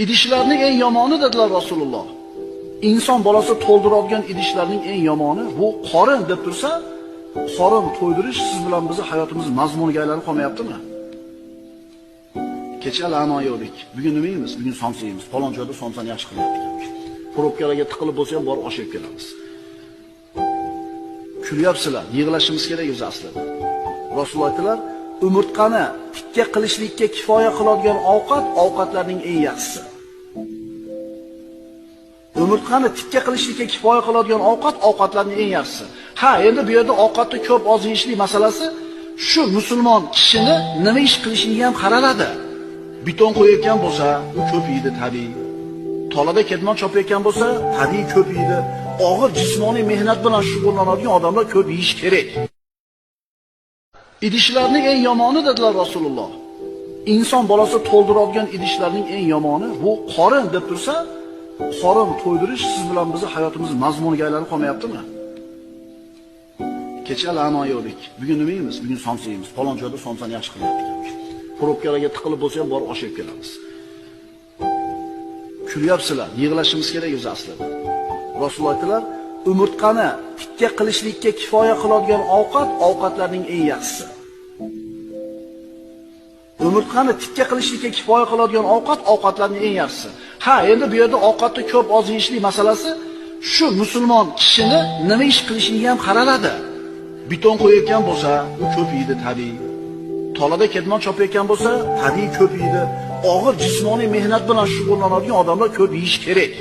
Idishlarning eng yomoni dedilar Rasululloh. Inson bolasi to'ldiradigan idishlarning eng yomoni bu qorin deb tursa, qorin to'ydirish siz bilan bizni hayotimiz mazmuniga aylanib qolmayaptimi? Kecha la'no yedik. Bugun nima yeymiz? Bugun somsa yeymiz. Falon joyda somsani yaxshi qilyapti. Probkalarga tiqilib bo'lsa ham borib osh yeb kelamiz. Kulyapsizlar, yig'lashimiz kerak o'zi aslida. Rasululloh aytdilar, umurtqani tikka qilishlikka kifoya qiladigan ovqat ovqatlarning eng yaxshisi. Umurtqani tikka qilishlikka kifoya qiladigan ovqat ovqatlarning eng yaxshisi. Ha, endi bu yerda ovqatni ko'p oz yeyishlik masalasi shu musulmon kishini nima ish qilishiga ham qaraladi. Beton qo'yayotgan bo'lsa, u ko'p yeydi tabiiy. Tolada ketmon chopayotgan bo'lsa, tabiiy ko'p yeydi. Og'ir jismoniy mehnat bilan shug'ullanadigan odamlar ko'p yeyish kerak. Idishlarning eng yomoni dedilar Rasululloh. Inson bolasi to'ldiradigan idishlarning eng yomoni bu qorin deb tursa, qorin to'ydirish siz bilan bizni hayotimiz mazmuniga aylanib qolmayaptimi? Kecha la'no yedik. Bugun nima yeymiz? Bugun somsa yeymiz. Falon joyda somsani yaxshi qilyapti. Probkalarga tiqilib bo'lsa ham borib osh yeb kelamiz. Kulyapsizlar, yig'lashimiz kerak o'zi aslida. Rasululloh aytdilar, umurtqani tikka qilishlikka kifoya qiladigan ovqat ovqatlarning eng yaxshisi. Umurtqani tikka qilishlikka kifoya qiladigan ovqat ovqatlarning eng yaxshisi. Ha, endi bu yerda ovqatni ko'p oz yeyishlik masalasi shu musulmon kishini nima ish qilishiga ham qaraladi. Beton qo'yayotgan bo'lsa, u ko'p yeydi tabiiy. Tolada ketmon chopayotgan bo'lsa, tabiiy ko'p yeydi. Og'ir jismoniy mehnat bilan shug'ullanadigan odamlar ko'p yeyish kerak.